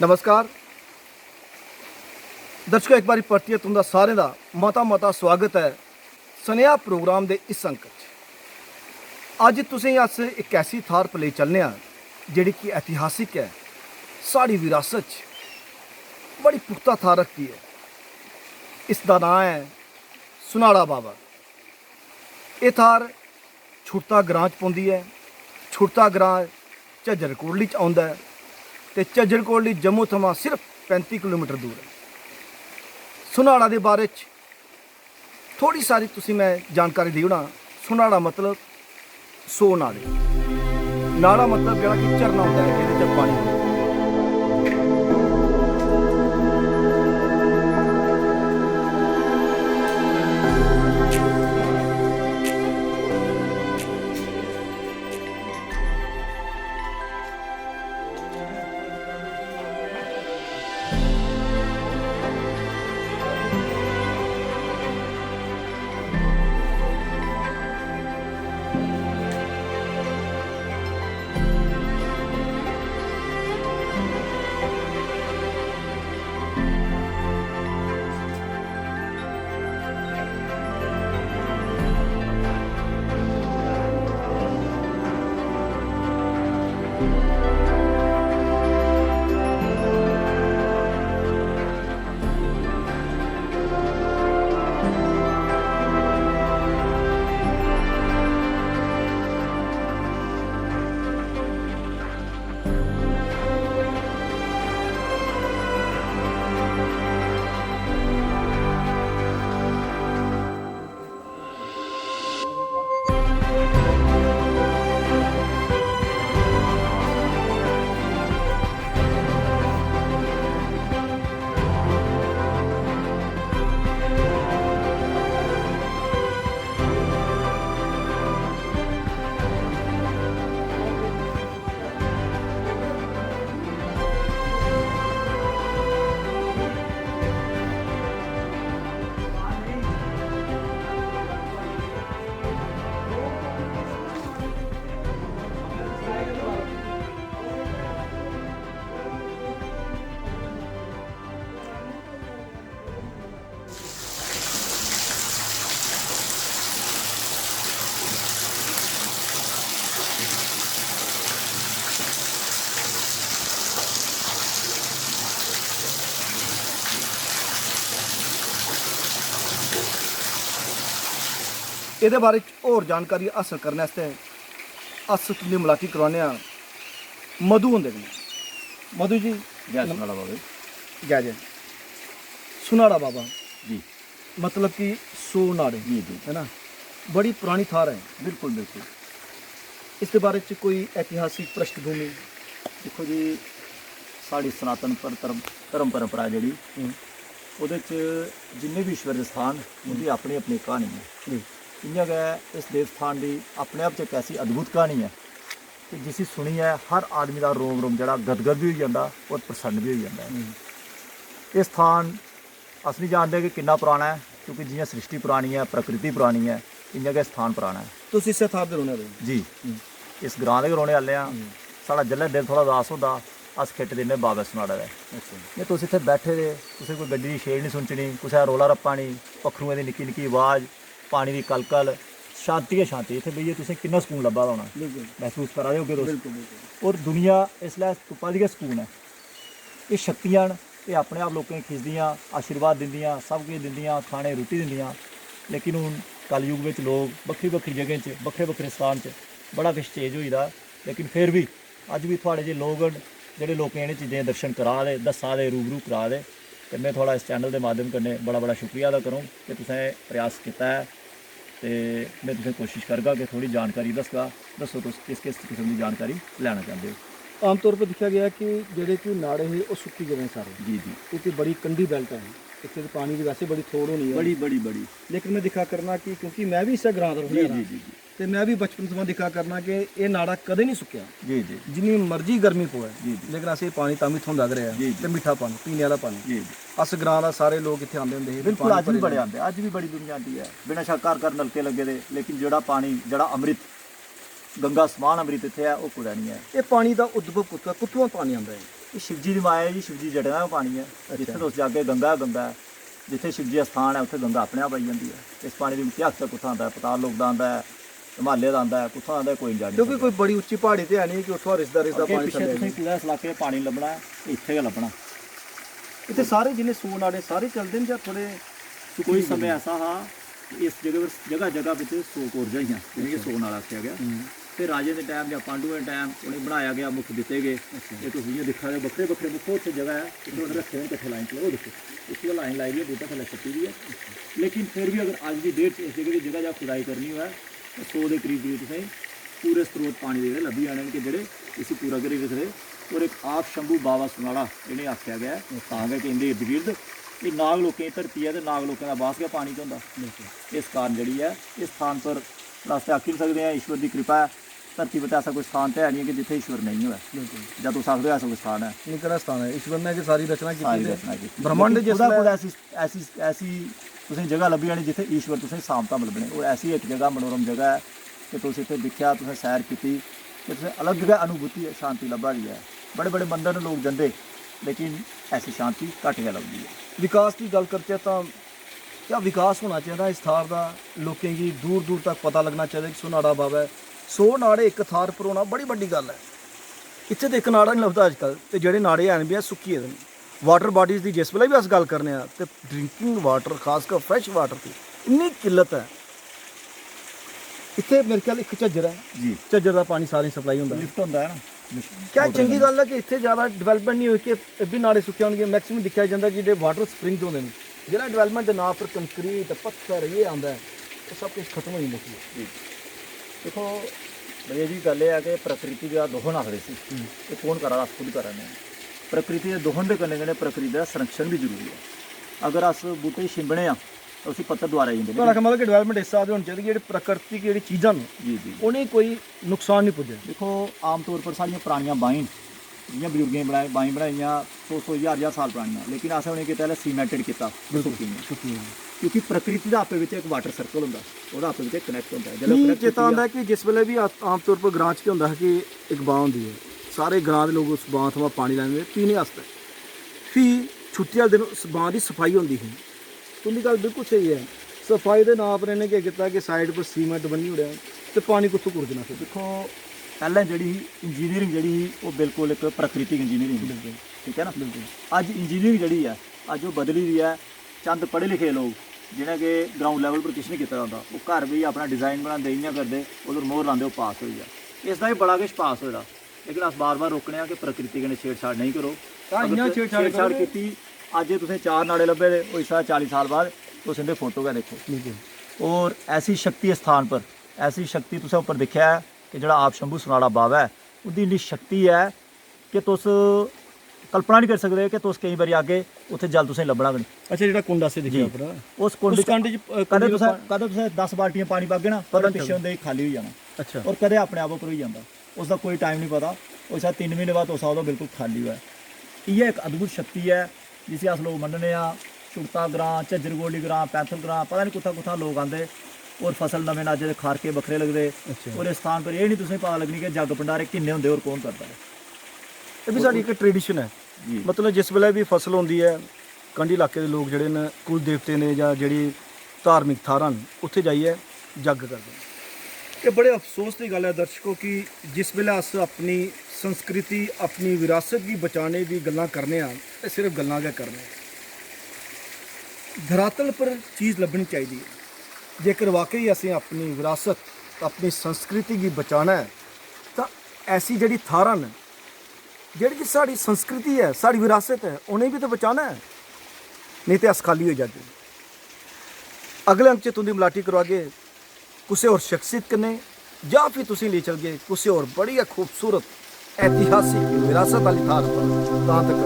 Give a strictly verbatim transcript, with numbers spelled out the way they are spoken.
नमस्कार दर्शकों, इक बारी परतियै तुं'दा सारें दा मता मता स्वागत ऐ सनेहा प्रोग्राम दे इस अंक च। अज्ज तुसें गी अस इक ऐसी थाह्र पर लेई चलने आं जेह्ड़ी कि ऐतिहासिक ऐ, साढ़ी विरासत च बड़ी पुख्ता थाह्र रखदी ऐ। इसदा नांऽ ऐ सुनाड़ा बाबा। एह् थाह्र छुड़ता ग्रांऽ च पौंदी ऐ। छुड़ता ग्रांऽ झज्जर कोटली च औंदा ऐ ते झज्जर कोटली जम्मू थमां सिर्फ पैंती किलोमीटर दूर ऐ। सुनाड़ा दे बारे च थोह्ड़ी सारी तुसें मैं जानकारी देई ओड़ां। सुनाड़ा मतलब सौ नाड़े। नाड़ा मतलब जेह्ड़ा कि झरना होंदा ऐ, जेह्दे च पानी होंदा ऐ। एह्दे बारे च होर जानकारी हासल करने आस्तै अस तुं'दी मलाटी करोआने आं मधु हुंदे कन्नै। मधु जी, जै नम- सुनाड़ा बाबा जी। जै जै। सुनाड़ा बाबा। जी। मतलब कि सौ नाड़े। जी, जी। है ना? बड़ी परानी थाह्र ऐ। बिल्कुल, बिल्कुल। इसदे बारे च कोई ऐतिहासिक पृष्ठभूमि? दिक्खो जी, साढ़ी सनातन पर धर्म, धर्म परंपरा जेह्ड़ी, हम्म। ओह्दे च जिन्ने बी ईश्वर दे स्थान, हम्म। उं'दी अपनी अपनी क्हानी ऐ। जी। इ'यां गै इस देवस्थान दी अपने आप च इक ऐसी अद्भुत क्हानी ऐ कि जिसी सुनियै हर आदमी दा रोम रोम जेह्ड़ा गदगद बी होई जंदा और प्रसन्न बी होई जंदा ऐ। हम्म। एह् स्थान अस निं जानदे कि किन्ना पराना ऐ, क्योंकि जि'यां सृष्टि परानी ऐ, प्रकृति परानी ऐ, इ'यां गै स्थान पराना ऐ। तुस इस्सै थाह्र दे रौह्ने आह्ले ओ? जी। हम्म। इस ग्रांऽ दे गै रौह्ने आह्ले आं। हम्म। साढ़ा जिसलै दिल थोह्ड़ा उदास होंदा, अस खिट्ट दिन्ने बाबै सनाड़ा दे। अच्छा। जे तुस इत्थै बैठे दे, तुसें कोई गड्डी दी छेड़ निं सुनचनी, कुसै दा रौला रप्पा निं, पक्खरुएं दी निक्की निक्की अवाज, पानी दी कलकल, शांति गै शांति। इत्थै बेहियै तुसें किन्ना सकून लब्भा दा होना। बिल्कुल। मसूस करा दे होगे तुस। बिल्कुल, बिल्कुल। और दुनिया इसलै तुप्पा दी गै सकून ऐ। एह् शक्तियां न, एह् अपने आप लोकें गी खिचदियां, आशीर्वाद दिंदियां, सब किश दिंदियां, खाने गी रुट्टी दिंदियां। लेकिन हून कलयुग बिच लोक बक्खरी बक्खरी जगहें च, बक्खरे बक्खरे स्थान च बड़ा किश चेंज होई दा। लेकिन फिर बी अज्ज बी थुआढ़े जे लोक न, जेह्ड़े लोकें इ'नें चीजें दे दर्शन करा दे, दस्सा दे, रूबरू करा दे, ते में थुआढ़ा इस चैनल दे माध्यम कन्नै बड़ा बड़ा शुक्रिया अदा करङ कि तुसें प्रयास कीता ऐ। ते में तुसें कोशिश करगा कि थोह्ड़ी जानकारी दस्सगा। दस्सो, तुस किस किस किस्म दी जानकारी लैना चांह्दे ओ? आमतौर पर दिक्खेआ गेआ कि जेह्ड़े कि नाड़े हे, ओह् सुक्की गेदे न सारे। जी, जी। इत्थै बड़ी कंढी belt ऐ, इत्थै ते पानी दी वैसे बड़ी थोड़ होनी ऐ। बड़ी, बड़ी, बड़ी। लेकिन में दिक्खा करना कि, क्योंकि में बी इस्सै ग्रांऽ दा रौह्ने जी, आह्ला, जी, जी, जी। ते में बी बचपन थमां दिक्खा करना कि एह् नाड़ा कदें निं सुक्केआ। जी, जी। जिन्नी मर्जी गर्मी पवै, जी, जी। लेकिन असें पानी तां बी थ्होंदा गै रेहा। जी, जी। ते मिट्ठा पानी, पीने आह्ला पानी। जी, जी। अस ग्रांऽ दा सारे लोक इत्थै आंदे होंदे हे, बिल्कुल, पानी अज्ज बी भरी बड़े लैंदे। आंदे, अज्ज बी बड़ी दुनिया आंदी ऐ। बेशक्क घर घर नलके लग्गे दे, लेकिन जेह्ड़ा पानी, जेह्ड़ा अमृत, गंगा समान अमृत इत्थै ऐ, ओह् कुतै निं ऐ। एह् पानी दा उद्भव कुत्थुआं, कुत्थुआं पानी आंदा ऐ? एह् शिवजी दी माया ऐ जी, शिवजी जटें दा गै पानी ऐ। जित्थै तुस जागे, गंगा गै गंगा ऐ। जित्थै शिवजी दा स्थान ऐ, उत्थै गंगा अपने आप आई जंदी ऐ। इस पानी दी मिट्टी अक्सर कुत्थै आंदा ऐ? पताल लोक दा आंदा ऐ, हिमालय दा आंदा ऐ, कुत्थै आंदा ऐ, कोई निं जानी क्योंकि सकदा। कोई बड़ी उच्ची प्हाड़ी ते है नहीं कि उत्थुआं रिसदा रिसदा अग्गें पानी पिच्छें थल्ले तुसें आई कुतै इस इलाके च पानी निं लब्भना, एह् इत्थै गै लब्भना। इत्थै सारे जिन्ने सौ नाड़े सारे चलदे न जां थोह्ड़े सुक्की कोई जंदे समय न? ऐसा हा कि इस जगह पर, जगह जगह बिच सौ कोरजां हियां, जि'नेंगी अच्छा। सौ नाला आखेआ गेआ। हम्म। ते राजें दे टैम जां पांडुएं दे टैम उ'नेंगी बनाया गेआ, मुख दित्ते गे। अच्छा। एह् तुस जि'यां दिक्खा दे ओ, बक्खरे बक्खरे मुख उत्थै जगह ऐ, उत्थै उ'नें रक्खे दे न कट्ठे लाइन च, ओह् दिक्खो, उत्थै लाइन लाई दी ऐ, बूह्टा थल्लै छप्पी दी ऐ। लेकिन फिर बी अगर अज्ज दी डेट च इस जगह दी जगह जां खुदाई करनी होऐ, ते सौ दे करीब करीब तुसेंगी पूरे स्रोत पानी दे जेह्ड़े लब्भी जाने न कि जेह्ड़े इसी पूरा करी रखदे। और इक आप शंभू बाबा सुनाड़ा जि'नेंगी आखेआ गेआ ऐ, तां गै कि इं'दे इर्द गिर्द एह् नाग लोकें दी धरती ऐ ते नाग लोकें दा बास गै पानी च होंदा। बिल्कुल। इस कारण जेह्ड़ी ऐ, इस स्थान पर अस ते आखी निं सकदे आं ईश्वर दी कृपा ऐ। धरती पर ते ऐसा कोई स्थान ते है निं ऐ कि जित्थै ईश्वर नेईं होऐ। बिल्कुल। जां तुस आखदे ओ ऐसा कोई स्थान ऐ? निक्का हारा स्थान ऐ, ईश्वर ने गै सारी रचना कीती सारी ते रचना कीती। ब्रह्मांड लेकिन कुतै जिसलै कुतै ऐसी, ऐसी, ऐसी तुसें जगह लब्भी जानी जित्थै ईश्वर तुसें सामता लब्भने। और ऐसी इक जगह, मनोरम जगह ऐ कि तुस इत्थै दिक्खेआ, तुसें सैर कीती ते तुसें अलग गै अनुभूति, शांति लब्भा दी ऐ। बड़े बड़े मंदर न, लोक जंदे, लेकिन ऐसी शांति घट्ट गै लभदी ऐ। विकास दी गल्ल करचै तां क्या विकास होना चाहिदा इस थाह्र दा? लोकें गी दूर दूर तक पता लगना चाहिदा कि सौ नाड़ा बाबा ऐ। सौ नाड़े इक थाह्र पर होना बड़ी बड्डी गल्ल ऐ। इत्थै ते इक नाड़ा निं लभदा अजकल, ते जेह्ड़े नाड़े हैन बी ऐ, सुक्की गेदे न। वाटर बाडीज दी जिस बेल्लै बी अस गल्ल करने आं, ते ड्रिंकिंग वाटर, खासकर फ्रैश वाटर दी इन्नी किल्लत ऐ। इत्थै मेरे ख्याल इक झज्जर ऐ। जी। झज्जर दा पानी सारें गी सप्लाई होंदा ऐ। लिफ्ट होंदा ऐ ना, लिफ्ट क्या होटल चंगी कन्नै। गल्ल ऐ कि इत्थै ज्यादा डिवैलपमैंट निं होई कि एह् बी नाड़े सुक्के होनगे? मैक्सिमम दिक्खेआ जंदा कि जेह्ड़े वाटर स्प्रिंग्स होंदे न, जेह्ड़ा डिवैलपमैंट दे नांऽ पर कंक्रीट, पत्थर, एह् आंदा ऐ, ओह् सब किश खत्म होई जंदा। जी। दिक्खो, भैया जी, गल्ल एह् ऐ कि प्रकृति दा दोहन आखदे इसी। हम्म। एह् कौन करा दा? अस खुद करा ने आं। प्रकृति दे दोहन दे कन्नै कन्नै प्रकृति दा संरक्षण बी जरूरी ऐ। अगर अस बूह्टे गी छिंबने आं, तां उसी पत्तर दोबारा आई जंदे। थुआढ़ा आखने दा मतलब कि डिवैलपमैंट इस स्हाब दी होनी चाहिदी कि जेह्ड़ी प्रकृति दी जेह्ड़ी चीजां न, जी, जी। उ'नेंगी कोई नुकसान निं पुज्जे। दिक्खो, आमतौर पर साढ़ियां परानियां बाहीं न, जि'यां बजुर्गें बनाए, बाहीं बनाई दियां सौ सौ, ज्हार ज्हार साल परानियां, लेकिन असें उ'नेंगी कीता, सीमेंटेड कीता, बिल्कुल, सुक्की गेइयां। सुक्की गेइयां। क्योंकि प्रकृति दा आपे बिच इक वाटर सर्कल होंदा, ओह्दा आपे बिच कनैक्ट होंदा। जेल्लै मिगी कनैक्ट चेता होंदा ऐ कि जिस बेल्लै बी आ-, आमतौर पर ग्रां च केह् होंदा हा कि इक बांऽ होंदी ऐ, सारे ग्रां दे लोक उस बांऽ थमां पानी लैंदे हे पीने आस्तै। फ्ही छुट्टी आह्ले दिन उस बांऽ दी सफाई होंदी ही। तुं'दी गल्ल बिल्कुल स्हेई ऐ। सफाई दे नांऽ पर इ'नें केह् कीता कि साइड पर सीमेंट ब'न्नी ओड़ेआ ते पानी कुत्थूं कुरजना फिर? दिक्खो, पैह्लें जेह्ड़ी ही इंजीनियरिंग, जेह्ड़ी ही, ओह् बिल्कुल इक प्राकृतिक इंजीनियरिंग ही। बिल्कुल। ठीक ऐ ना? बिल्कुल। अज्ज इंजीनियरिंग जेह्ड़ी ऐ, अज्ज ओह् बदली दी ऐ। चंद पढ़े लिखे लोक, जि'नें कि ग्राउंड लेवल पर किश निं कीते दा होंदा, ओह् घर बेहियै अपना डिजाइन बनांदे, इ'यां करदे, उद्धर मोहर लांदे, ओह् पास होई गेआ। इसदा बी बड़ा किश पास होए दा। लेकिन अस बार बार रोकने आं कि प्रकृति कन्नै छेड़छाड़ नेईं करो। तां अगर इ'यां तुसें छेड़छाड़ छेड़छाड़ करोगे? कीती, अज्ज एह् तुसें चार नाड़े लब्भे दे, होई सकदा चाली साल बाद तुस इं'दे फोटो गै दिक्खो। बिल्कुल। और ऐसी शक्ति इस स्थान पर, ऐसी शक्ति तुसें उप्पर दिक्खेआ ऐ कि जेह्ड़ा आप शंभू सनाड़ा बाबा ऐ, उं'दी इन्नी शक्ति ऐ कि तुस कल्पना निं करी सकदे कि तुस केईं बारी आगे, उत्थै जल तुसें लब्भना गै निं। अच्छा, जेह्ड़ा कुंड असें दिक्खेआ जी। उप्पर, उस कुंड उस च कुंड च, अ, कदें कुंड तुसें, च कदें तुसें दस बाल्टियां पानी पागे ना, पता पता निं चलदा। पिच्छें होंदे ही खाल्ली होई जाना। अच्छा। और कदें अपने आप उप्पर होई जंदा। उसदा कोई टाइम निं पता, होई सकदा तिन्न म्हीने बाद तुस आओ तां बिल्कुल खाल्ली होऐ। इ'यै इक अद्भुत शक्ति ऐ जिसी अस लोक मन्नने आं। छुड़ता ग्रां, झज्जर कोटली ग्रां, पैंथल ग्रां, पता निं कुत्थां कुत्थां लोक आंदे और फसल नमें नाजे दे खारके बक्खरे लगदे। अच्छा। और इस स्थान पर एह् निं तुसेंगी पता लग्गनी कि जग भंडारे किन्ने होंदे और कौन करदा ऐ। एह् बी साढ़ी इक ट्रेडिशन ऐ। जी। मतलब जिस बेल्लै बी फसल होंदी ऐ, कंढी इलाके दे लोक जेह्ड़े न, कुल देवतें दे जां जेह्ड़ी धार्मिक थाह्रां न, उत्थै जाइयै जग करदे न। एह् बड़े अफसोस दी गल्ल ऐ दर्शको कि जिस बेल्लै अस अपनी संस्कृति, अपनी विरासत गी बचाने दी गल्लां करने आं, ते सिर्फ गल्लां गै करने आं। धरातल पर चीज लब्भनी चाहिदी ऐ। जेकर वाकई असें अपनी विरासत, अपनी संस्कृति गी बचाना ऐ, तां ऐसी जेह्ड़ी थाह्रां न, जेह्ड़ी कि साढ़ी संस्कृति ऐ, साढ़ी विरासत ऐ, उ'नेंगी बी ते बचाना ऐ, नेईं ते अस खाल्ली होई जागे। अगले अंक च तुं'दी मलाटी करोआगे कुसै होर शख्सियत कन्नै, जां फ्ही तुसेंगी लेई चलगे कुसै होर बड़ी गै खूबसूरत ऐतिहासिक विरासत आह्ली थाह्र पर। तां तक